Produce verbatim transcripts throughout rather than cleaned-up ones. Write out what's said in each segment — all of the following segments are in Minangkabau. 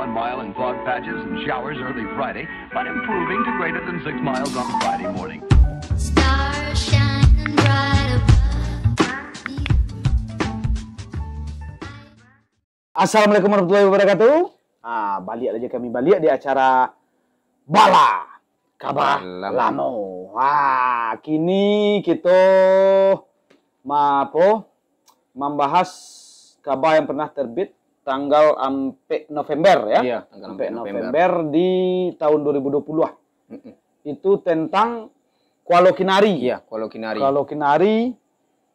Mile and fog patches and showers early Friday, but improving to greater than six miles on Friday morning. Stars shining bright above me. Assalamualaikum warahmatullahi wabarakatuh. Ah, baliak lagi kami baliak di acara Bala Kaba Lamo. Ah, kini kito ma apo, mambahas kaba yang pernah terbit tanggal ampek November, ya. Iya, tanggal Ampek ampek November. November di tahun dua ribu dua puluh lah. Mm-mm. Itu tentang Kualo Kinari. Iya, Kualo Kinari. Kualo Kinari,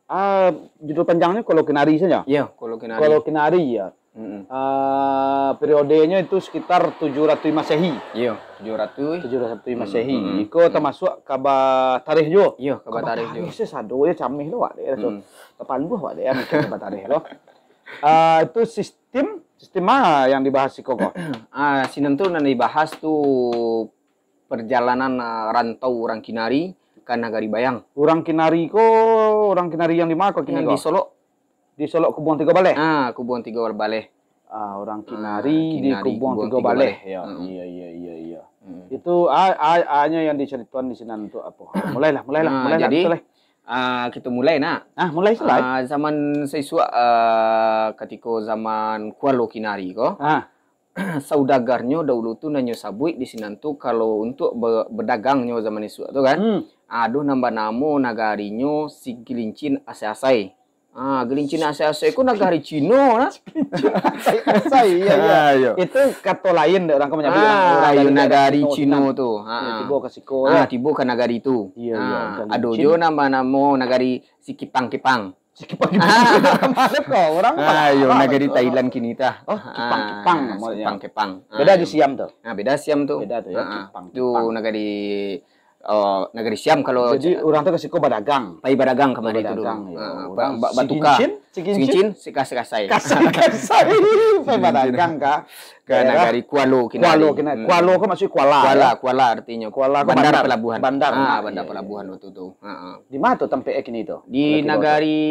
ah, judul panjangnyo Kualo Kinari saja. Iya, Kualo Kinari. Kualo Kinari, ya. Mm-mm. Ah, periodenya itu sekitar tujuh ratus Masehi. Iya, tujuh ratus. Tujuh ratus Masehi. Mm-mm. Iko termasuk kaba tarikh juo. Iya, kaba tarikh juo. Tarikh sado ya cameh lo wak dek. Mm. Tapaluah wak dek ya mikir kaba tarikh lo. Ah, itu sistem sistem ma yang dibahas iko ko? Ah, sinan tu nan dibahas tu perjalanan ah, rantau urang Kinari ka Nagari Bayang. Urang Kinari ko, urang Kinari yang di ma ko kini Yang ko? Di Solok. Di Solok Kubuang Tigo Baleh. Ah, Kubuang Tigo Baleh. Ah, urang Ah, Kinari di Kinari, Kubuang Kubuang Tigo Tigo Baleh. Baleh. Ya, Mm-mm. iya iya iya iya. Mm. Itu a a a-nya yang diceritakan di sinan tu apo? Mulailah, mulailah, Ah, mulailah. jadi, Betul lah. Ah, kita mulai nak. Ah, mulai selai. Ah, zaman saisuak ah, katiko zaman Kualo Kinari ko, Ah, saudagarnyo dahulu tu nan nyo sabuik di sinan tu kalau untuk be- bedagangnyo zaman isuak tu kan. hmm. Ado nan banamo nagarinyo Sigilincin Asai-Asai. Ah, Gilincin Asai-Asai ko nagari Cino lah. Asai, iya iya. Ah, iya. Itu kato lain dek urang ko manyabuik urang, Ah, urang iyo dari daerah nagari Cino Cino sinan. Tu. Ya, Ah, tibo ka siko ah, ya. Tibo ka nagari tu. Iya iya. Ah, ado jo nama-nama nagari Sikipang-Kipang. Sikipang-Kipang. Mana ko? Urang Ah, yo Palembang nagari tu. Thailand kini tah. Oh, Kipang-Kipang namanya. Kipang-Kipang. Beda Ah, di yo. Siam tu. Ah, beda Siam tu. Beda tu ya, Ah, ah. Kipang-Kipang. Tu nagari oh, nagari Siam kalau Jadi urang tu ka siko badagang. pai badagang kamari tu dulu. Badagang, ya. Ah, Urang ba- ba- batuka. Sigincin, Sigincin. Sigincin, sikasai-kasai. Kasai-kasai. Pai badagang ka Ke nagari Kualo Kinari. Kualo Kinari. Hmm. Kualo ko maksud kuala. Kuala, Ya? Kuala artinyo Kuala ko bandar, bandar. Pelabuhan. Bandar. Ah, Ah, bandar iya, pelabuhan waktu tu. Ha ah. Di mana tu tampek kini tu? Di Kalau tibo nagari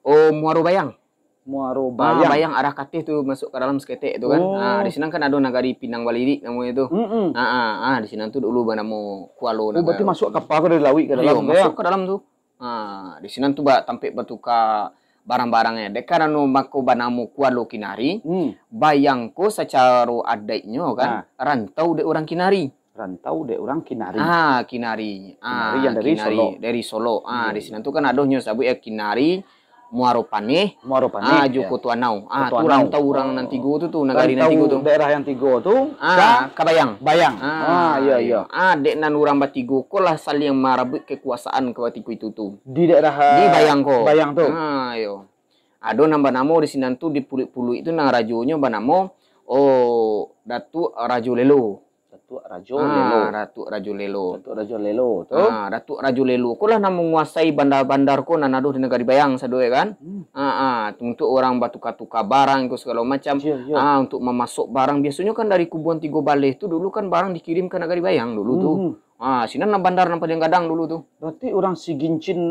Oh, Muaro Bayang. tu. Muaro Ah, Bayang. Bayang arah Kateh tu masuk ke dalam saketek tu kan. Oh. Ah, di sinan kan ado nagari Pinang Balirik namonyo tu. Mm-mm. Ah, ah, ah, di sinan tu dulu banamo Kualo Oh, berarti Nagaro. Masuk ka apa ko dari lauik ka Iyo, dalam tu ya? Masuk ke dalam tu. Ah, di sinan tu ba tampek batuka barang-barang ya. Dek karano mako banamo Kualo Kinari, Hmm. Bayang ko sacaro adaiknyo kan, Ah. rantau dek urang Kinari. Rantau dek urang Kinari. Ah, Kinari. Ah, Kinari yang dari Solok. Dari Solok. Ah, Iya, di sinan tu kan ado nyo sabuik ya Kinari, Muaro Paneh, Muaro Paneh. ah, jo Ya. Koto Anau. Ah, Koto tu Anau. rantau urang nan tigo tu tu, nagari nan Rantau tigo tu. Daerah yang tigo tu Ah, ka Bayang. Bayang. Ah, Ah, iya iya. Ah, dek nan urang batigo ko lah saliang marabuik kekuasaan ka batiku itu tu. Di daerah Di Bayang ko. Bayang tu. Ah, iyo. Ado nan banamo di sinan tu di Puluik-Puluik tu nan rajonyo banamo oh Datuak Rajo Lelo. Datuak Rajo Ah, Lelo. Datuak Rajo Lelo. Datuak Rajo Lelo tu. Ah, Datuak Rajo Lelo ko lah nan manguasai bandar-bandar ko nan ado di Nagari Bayang sado ya kan. Hmm. Ah, ah, untuk orang batuka-tuka barang ko segalo macam. Iya, iya. Ah, untuk mamasok barang biasonyo kan dari Kubuan Tigo Baleh tu dulu kan barang dikirim ka Nagari Bayang dulu tu. Hmm. Ah, sinan lah bandar nan paling gadang dulu tu. Berarti orang Sigincin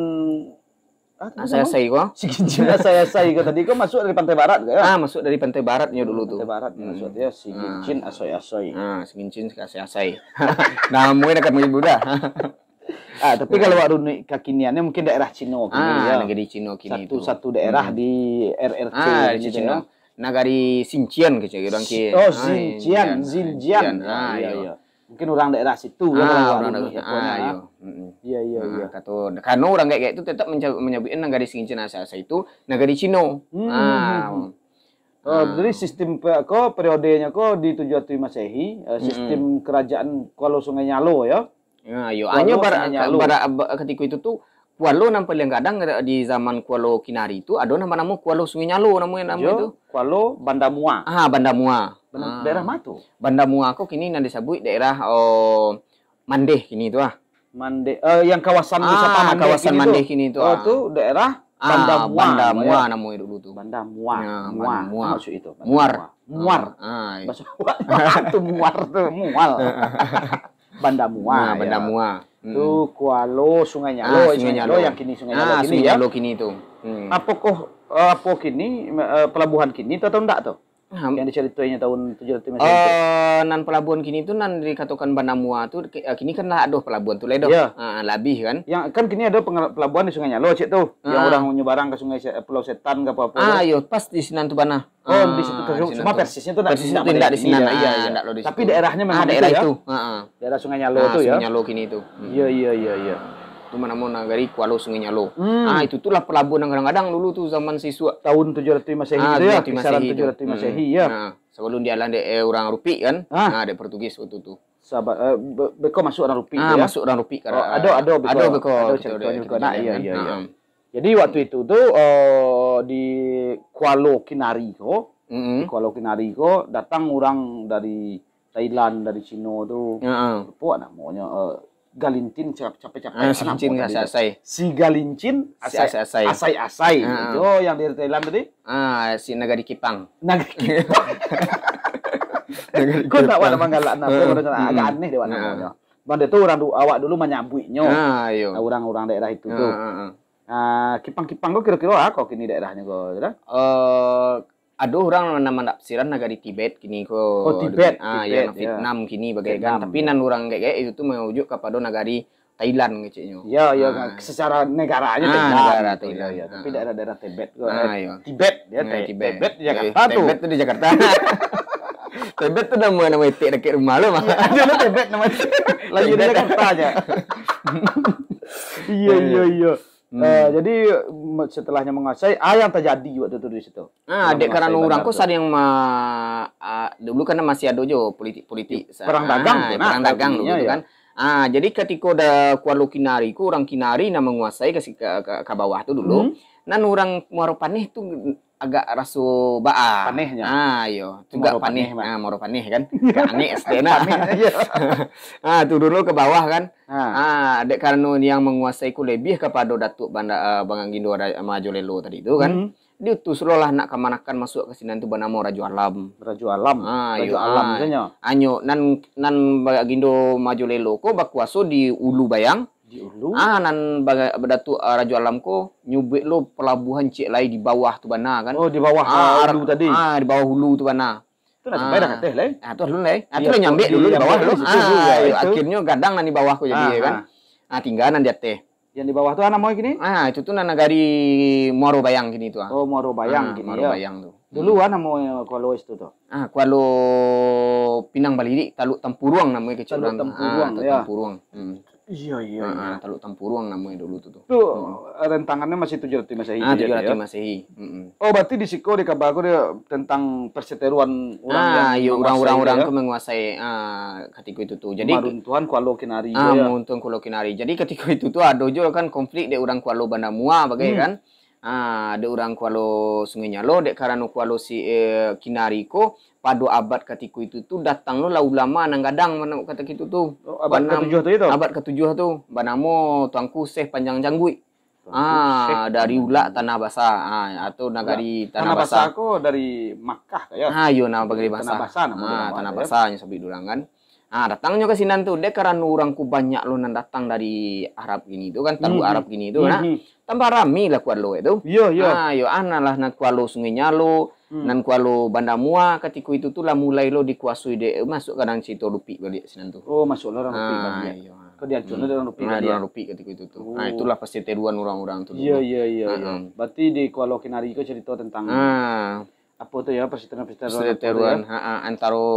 Ah, Asai-asai ko? Sigincin asai-asai ko tadi ko masuk dari pantai barat ko ya? Ah, masuk dari pantai baratnyo dulu tu. Pantai barat hmm. Maksudnya Sigincin ah. Asai-asai. Ah, Sigincin asai-asai. Namonyo dah kami budak. Ah, tapi kalau wak runuik kakiniannya mungkin daerah Cino kini ah, ya. Negeri Cino kini satu, tu. Satu daerah hmm. Di R R T ah, gitu Cino. Ya. Nagari Sincian kecil orang ke. Oh, Sincian, Sincian. Ah, iya, iya. Mungkin orang daerah situ ya, ah, orang daerah situ. Ah, iya. Iya, iya, iya. Kato, karena orang kayak itu tetap menyabutin nagari Sigincin asai-asai itu nagari Cino. Hmm. Ah. Oh, jadi sistem ko periodenya ko di tujuh ratus Masehi, eh, sistem kerajaan Kuala Sungai Nyalo ya. Ya, iyo. Hanya bara, bara, ketika itu tu Kualo nan paling gadang di zaman Kualo Kinari tu ado nan banamo Kualo Sungai Nyalo namonyo namo itu. Kualo Banda Mua. Ah, Banda Mua. Ah. Daerah ma tu? Banda Mua ko kini nan disabuik daerah oh, Mandeh kini tu ah. Mandeh eh, yang kawasan ah, wisata Mandeh kawasan kini Mandeh tu. Kini tu. Oh, ah. Tu daerah Banda ah, Mua. Banda Mua ya? Namonyo dulu tu. Banda Mua. Ya, Mua. Mua. Maksud itu. Banda Muar. Mua. Muar. Ah, ah, iya. Bahasa awak tu muar tu, mual. Banda Mua. Nah, Banda ya. Mua. Tu Kualo Sungai Nyalo, ah, Sungai Nyalo yang kini Sungai Nyalo ah, kini Sungai ya. Nyalo kini tu. Hmm. Apakah eh, apa kini eh, pelabuhan kini tu atau ndak tu? Yang dicaritoinyo tahun tujuh ratus Masehi tu. Eh, nan pelabuhan kini tu nan dikatokan banamua tu, ki-, eh, kini kan lah ado pelabuhan tu lai doh. Yo. Ah, labiah kan. Yang kan kini ado pengel-, pelabuhan di Sungai Nyalo, cek tu. Yang urang nyebarang ka Sungai Se-, Pulau Setan ka apo-apo tu. Ah, yo, pas di sinan tu bana. Oh, di situ tu. Cuma persisnyo tu ndak, persisnyo tu ndak di sinan. Iyo, iyo. Tapi daerahnyo memang daerah itu. Daerah Sungai Nyalo tu, yo. Sungai Nyalo kini tu. Iyo, iyo, iyo, iyo. Tu namo nagari Kualo Sungai Nyalo. Ah, itu tu lah pelabuhan nan gadang-gadang dulu tu zaman sisuak. Tahun tujuh ratus Masehi gitu, yo, kisaran tujuh ratus Masehi, yo. Sabalum dialah dek, eh, urang Rupik kan. Ah, dek Portugis waktu tu. Sahabat, eh, be-, beko masuk urang Rupik tu, yo. Masuk urang Rupik. Oh, ado, ado beko, ado beko, ado carito beko. Nah, iyo, iyo, iyo. Jadi waktu itu tu, eh, di Kualo Kinari ko, di Kualo Kinari ko datang urang dari Thailand, dari Cino tu. Lupo namonyo, eh, Galintin, siapa, siapa, siapa. Ah, Galintin asai-asai. Si Galintin asai-asai. Asai-asai. Itu yang dari Thailand tadi. Ah, si Nagari Kipang. Nagari Kipang. Kau tak awak nak manggalak namo, agak aneh dek awak namonyo. Banda tu urang du-, awak dulu manyabuiknyo. Ah, iyo. Urang-urang daerah itu tu. Ah, Kipang-Kipang ko kiro-kiro a ko kini daerahnyo ko, yo? Eh, ado urang nan manafsiran nagari Tibet kini ko. Oh, Tibet, ah, Tibet, yang Vietnam kini bagai kan. Tapi nan urang gaek-gaek itu tu marujuk kapado nagari Thailand keceknyo. Yo, yo, secara negaranyo Thailand. Negara Thailand. Tapi daerah-daerah Tibet ko, eh, Tibet, yo, Tibet di Jakarta tu. Tibet tu di Jakarta. Tibet tu namo, namo etek dakek rumah lo mah. Iyo, ado lo Tibet namo etek. Lagi di Jakarta aja. Iyo, iyo, iyo. Eh, jadi, me-, setelahnyo manguasai, ah, yang terjadi waktu tu di situ. Ah, dek karano urang ko saling ma-, ah, dulu kan masih ado jo politik-politik. Perang dagang tu, nah, perang dagang dulu tu kan. Ah, jadi katiko da Kualo Kinari ko, urang Kinari nan manguasai ka, ka, ka, ka bawah tu dulu. Nan urang Muaro Paneh tu agak raso baa. Panehnyo. Ah, iyo. Tu agak paneh. Ah, Muaro Paneh kan. Agak aneh S D nah. Ah, turun lo ka bawah kan. Ah, dek karano yang manguasai ko labiah kapado Datuak Banda, ah, Bagindo Ra-, Majolelo tadi tu kan. Diutus lo lah nak kamanakan masuak ka sinan tu banamo Rajo Alam. Rajo Alam. Ah, Rajo Alam, ah. Anyo nan, nan Bagindo Majolelo ko bakuaso di Ulu Bayang. Di ulu? Ah, nan baga-, Datuak, ah, Rajo Alam ko nyubuik lo pelabuhan ciek lai di bawah tu bana kan. Oh, di bawah, ah, ulu tadi. Ah, di bawah ulu tu bana. Tu nak sampai dah ka ateh lai. Ah, tu alun lai. Ah, tu lah nyambek dulu di bawah tu. Ah, iyo, akhirnyo gadang nan di bawah ko jadi, yo kan. Ah, tingga nan di ateh. Yang di bawah tu, ah, namo kini? Ah, itu tu nan nagari Muaro Bayang kini tu, ah. Oh, Muaro Bayang kini, Muaro Bayang tu. Dulu, ah, namo Kualo itu tu? Ah, Kualo Pinang Balirik, Taluk Tampuruang namonyo kecek urang. Taluk Tampuruang, yo. Taluk Tampuruang. Iyo, iyo, iyo. Taluk Tampuruang namonyo dulu tu, tu. Tu rentangannyo masih tujuh ratus Masehi. Ah, tujuh ratus Masehi. Oh, berarti di siko di kaba ko dia tentang perseteruan urang, ah, iyo, urang-urang ko manguasai, ah, katiko itu tu. Jadi maruntuhan Kualo Kinari. Ah, maruntuhan Kualo Kinari. Jadi katiko itu tu ado jo kan konflik dek urang Kualo Banda Mua bagai kan. Ah, dek urang Kualo Sungai Nyalo, dek karano Kualo si, eh, Kinari ko pado abad katiko itu tu datang lo lah ulama nan gadang mano katiko itu tu. Oh, abad katujuah tu, itu? Abad katujuah tu, banamo Tuanku Syekh Panjang Jangguik. Ah, dari Ulak Tanah Basa, ah, atau nagari Tanah Basa. Tanah Basa ko dari Makkah ka, yo? Ah, iyo, namo bagari Basa. Tanah Basa namo. Ah, Tanah Basa nyo sabuik urang kan. Ah, datangnyo ka sinan tu, dek karano urang ko banyak lo nan datang dari Arab kini tu kan, taruih Arab kini tu kan. Tambah rami lah Kualo itu. Iyo, iyo. Ah, iyo, analah nan Kualo Sungai Nyalo, nan Kualo Banda Mua, katiko itu tu lah mulai lo dikuasoi dek, masuak ka dalam carito Rupik baliak sinan tu. Oh, masuak lo urang Rupik baliak. Iyo. Kok diancuan dek urang Rupik baliak? Urang Rupik katiko itu tu. Ah, itulah perseteruan urang-urang tu dulu. Iyo, iyo, iyo, iyo. Berarti di Kualo Kinari ko carito tentang apo tu yo, perseteruan-perseteruan apo tu yo? Perseteruan, ha, antaro,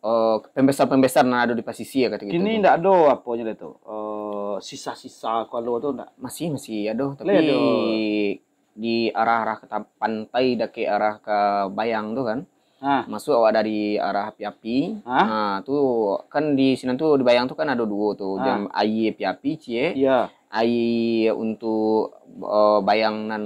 eh, pembesar-pembesar nan ado di pasisia katiko itu. Kini ndak ado aponyo deh tu. Eh, sisa-sisa Kualo tu ndak? Masih, masih ado, tapi di arah-arah ka ta-, pantai dakek arah ka Bayang tu kan. Masuak awak dari arah Api-Api. Ah, tu kan di sinan tu di Bayang tu kan ado duo tu. Jan aia Api-Api ciek. Aia untuk, eh, Bayang nan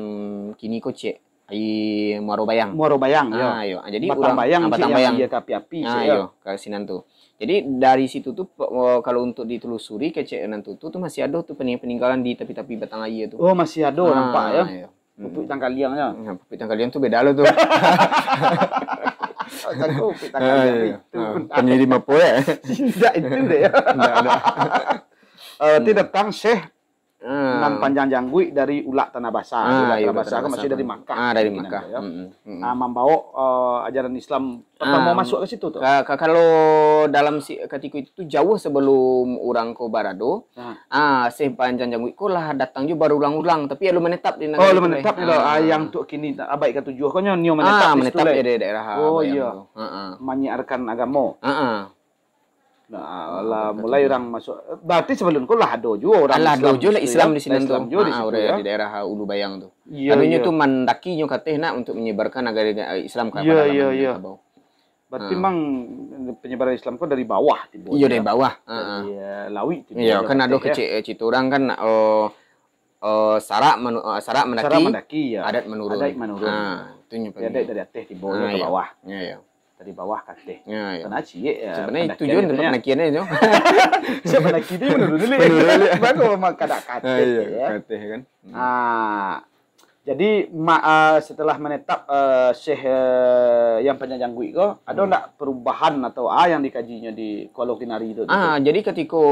kini ko ciek. Aia Muaro Bayang. Muaro Bayang, yo. Ah, iyo. Ah, jadi Batang Bayang, ah, Batang Bayang. Aia ka Api-Api ciek, yo, ka sinan tu. Jadi dari situ tu, pe-, eh, kalau untuk ditelusuri kecek nan tu, tu, tu masih ado tu pening-, peninggalan di tapi-tapi batang aia tu. Oh, masih ado nampak yo. Iyo. Pupuik Tangkaliang nyo. Nah, Pupuik Tangkaliang tu beda lo tu. Aku Pupuik Tangkaliang itu. Ah, pengirim apo yo? Tidak itu deh. Ndak, ndak. Eh, ti datang Syekh Ah. Nan panjang jangguik dari Ulak Tanah Basa. Ah, Ulak Tanah Basa kan maksudnyo dari Makkah. Ah, dari Makkah. Yo. Mm-mm. Ah, mambawa, eh, ajaran Islam pertama masuk ke situ tu. Ka, ka, kalau dalam si, katiko itu tu jauh sebelum urang ko barado, ah, Syekh Panjang Jangguik ko lah datang jo barulang-ulang, tapi alun menetap di nagari tu. Oh, alun menetap lah. Ah, yang tu kini abad katujuah ko nyo, nyo menetap di situ lah. Ah, menetap di daerah Bayang tu. Oh, iyo. Heeh. Manyiarkan agamo. Heeh. Nah, lah mulai urang masuk. Berarti sebelum ko lah ado juo urang Islam. Lah ado juo lah Islam di sinan tu. Islam juo di situ, urang di daerah Ulu Bayang tu. Iyo, iyo. Adonyo tu mandaki nyo kateh nak untuk menyebarkan agama Islam ka Padang Lamun, Minangkabau. Berarti memang penyebaran Islam ko dari bawah tibo. Iyo, dari bawah. Heeh. Dari, eh, lauik tibo. Iyo, kan ado kecek, eh, cerita urang kan, oh, eh, sarak manu-, eh, sarak mandaki, adat manurun. Adat manurun. Ah, itu nyo. Jadi adat dari ateh tibo ka bawah. Iyo, iyo. Dari bawah ka ateh. Iyo, iyo. Karena ciek, eh, pendakian itu nyo. Sebenarnya tujuan tempat pendakian tu. Siap mandaki tu manurun dulu. Manurun dulu. Bagus memang kadak ka ateh, ah, iyo, ya. Ka ateh kan. Hmm. Ah, jadi, ma-, ah, setelah menetap, eh, Syekh, eh, yang panjang jangguik ko, ado ndak perubahan atau, ah, yang dikajinyo di Kualo Kinari tu? Ah, jadi katiko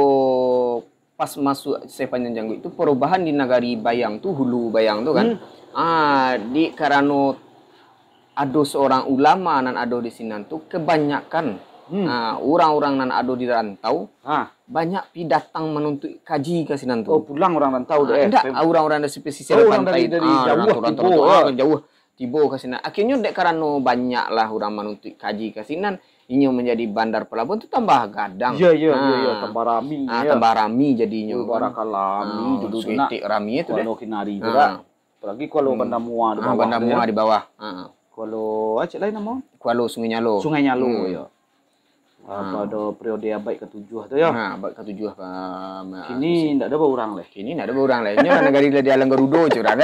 pas masuak Syekh Panjang Jangguik tu, perubahan di nagari Bayang tu, Hulu Bayang tu kan. Hmm. Ah, di karano ado seorang ulama nan ado di sinan tu, kebanyakan, ah, urang-urang nan ado di rantau, banyak pi datang manuntuik kaji ka sinan tu. Oh, pulang urang rantau tu, eh? Indak, urang-urang dari pesisir pantai. Oh, urang dari, dari jauah tibo, ah, jauah tibo ka sinan. Akhirnyo dek karano banyaklah urang manuntuik kaji ka sinan, inyo manjadi bandar pelabuhan tu tambah gadang. Iyo, iyo, iyo, iyo, tambah rami, ah, tambah rami jadinyo kan. Barakalami dulu tu nak. Saketek rami tu dek. Kualo Kinari tu dak. Apalagi Kualo Banda Mua di bawah tu. Ah, Banda Mua di bawah. Heeh. Kualo, ah, cek lain namo? Kualo Sungai Nyalo. Sungai Nyalo, iyo. Ah, pada periode abad katujuah tu, yo. Nah, abad katujuah ka, ma-, kini ndak ado baurang lai. Kini ndak ado baurang lai. Inyo lah nagari lah di Alang Garudo, curahan.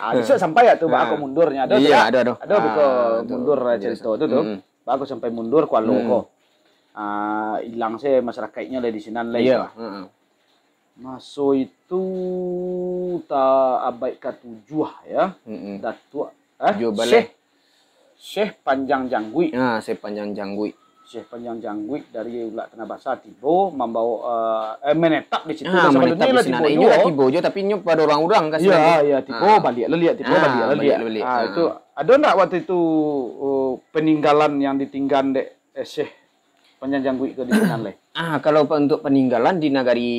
Ah, bisa sampai tak tu, bako mundurnyo? Ado tu, ado, ado. Ado biko mundur cerita tu, tu. Bako sampai mundur Kualo ko. Ah, ilang se masarakaiknyo lai di sinan lai. Iyo, heeh. Maso itu ta-, abad katujuah, yo. Mm-mm. Datuak, eh, Syekh, Syekh Panjang Jangguik. Ah, Syekh Panjang Jangguik. Syekh Panjang Jangguik dari Ulak Tanah Basa tibo mambawa, eh, eh, menetap di situ. Ah, menetap di sinan. Inyo lah tibo juo, tapi inyo pada urang-urang ka sinan tu. Iyo, iyo, tibo baliak laliak, tibo baliak laliak. Ah, itu ado ndak waktu itu, eh, peninggalan yang ditinggan dek, eh, Syekh Panjang Jangguik ko di sinan lai? Ah, kalau pa-, untuk peninggalan di nagari,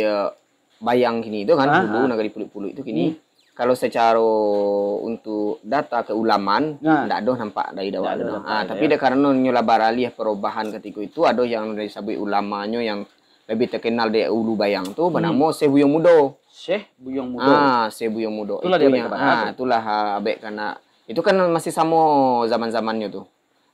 eh, Bayang kini tu kan, dulu nagari Puluik-Puluik tu kini. Kalau sacaro untuk data keulamaan, ndak ado nampak dari awak tu. Ah, tapi dek karano nyo lah baraliah perubahan katiko itu, ado yang disabuik ulamanyo yang lebih terkenal di Ulu Bayang tu, banamo Syekh Buyuang Mudo. Syekh Buyuang Mudo. Ah, Syekh Buyuang Mudo. Itulah, ah, itulah, ah, abek kana, itu kan masih samo zaman-zamannyo tu.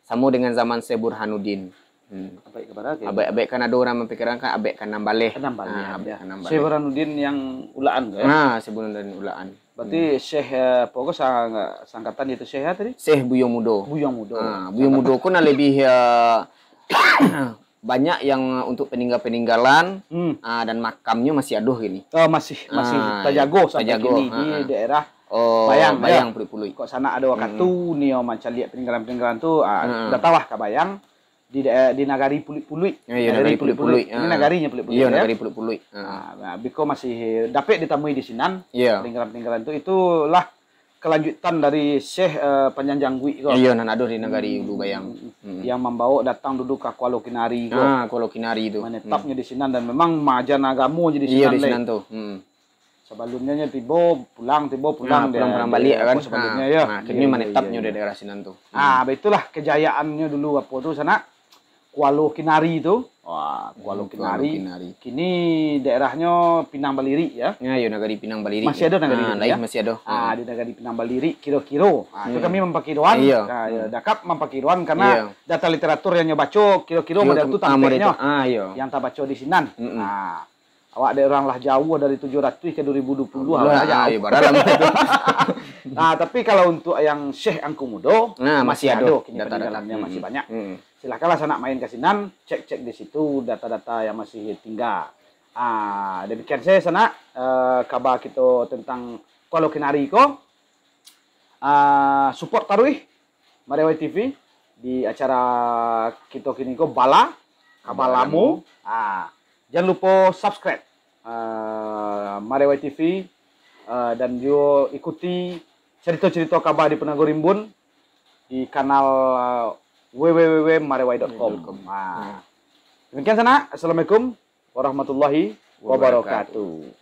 Samo dengan zaman Syekh Burhanuddin. Hmm. Abek ka bara, abek, abek kan ado urang mampikiran kan abek ka anam baleh. Ka anam baleh, ah, abek ka anam baleh. Syekh Burhanuddin yang Ulakan tu, yo? Nah, Syekh Burhanuddin Ulakan. Berarti Syekh, eh, apo ko sa-, sangkatan itu Syekh apo tadi? Syekh Buyuang Mudo. Buyuang Mudo. Ah, Buyuang Mudo ko nan lebih, eh, banyak yang untuk peninggal-peninggalan, ah, dan makamnyo masih ado kini. Oh, masih, masih tajago sampai kini di daerah Bayang, Bayang, Puluik-Puluik. Kok sanak ado wakatu nio mancaliak peninggalan-peninggalan tu, ah, datalah ka Bayang, di dae-, di nagari Puluik-Puluik. Iyo, nagari Puluik-Puluik. Ini nagarinyo Puluik-Puluik, yo? Nagari Puluik-Puluik. Ah, nah, biko masih dapek ditamui di sinan, peninggalan-peninggalan tu, itulah kelanjutan dari Syekh, eh, Panjang Jangguik ko. Iyo, nan ado di nagari Ulu Bayang. Hmm. Yang mambawa datang dulu ka Kualo Kinari ko. Ah, Kualo Kinari tu. Menetapnyo di sinan dan memang maajan agamo je di sinan, di sinan tu. Hmm. Sabalumnyo nyo tibo, pulang, tibo, pulang, pulang, pulang baliak kan. Sabalumnyo, yo. Nah, akhirnyo menetapnyo di daerah sinan tu. Ah, baitulah kejayaannyo dulu apo tu, sanak. Kualo Kinari tu. Wah, Kualo Kinari. Kini daerahnyo Pinang Balirik, yo. Ya, yo, nagari Pinang Balirik. Masih ado nagari itu, yo? Masih ado. Ah, di nagari Pinang Balirik, kiro-kiro. Ah, itu kami mampakiroan. Iyo. Ah, yo, dakap mampakiroan karena data literatur yang nyo baco, kiro-kiro model tu tampeknyo. Ah, iyo. Yang tabaco di sinan. Ah, awak dek urang lah jauah dari tujuh ratuih ka dua ribu dua puluh lah, jauah. Iyo, bara lamo tu. Nah, tapi kalau untuk yang Syekh Angku Mudo, masih ado kini peninggalannyo, masih banyak. Silahkanlah sanak main ka sinan, cek-cek di situ data-data yang masih tingga. Ah, demikian sajo sanak, eh, kaba kito tentang Kualo Kinari ko. Ah, support taruih Mariawai T V di acara kito kini ko Bala, Kaba Lamo. Ah, jan lupo subscribe. uh, Marewai T V, uh, dan juga ikuti cerita-cerita kaba di Penagor Rimbun di kanal uh, w w w marewai dot com. Nah, demikian sanak. Assalamualaikum warahmatullahi wabarakatuh.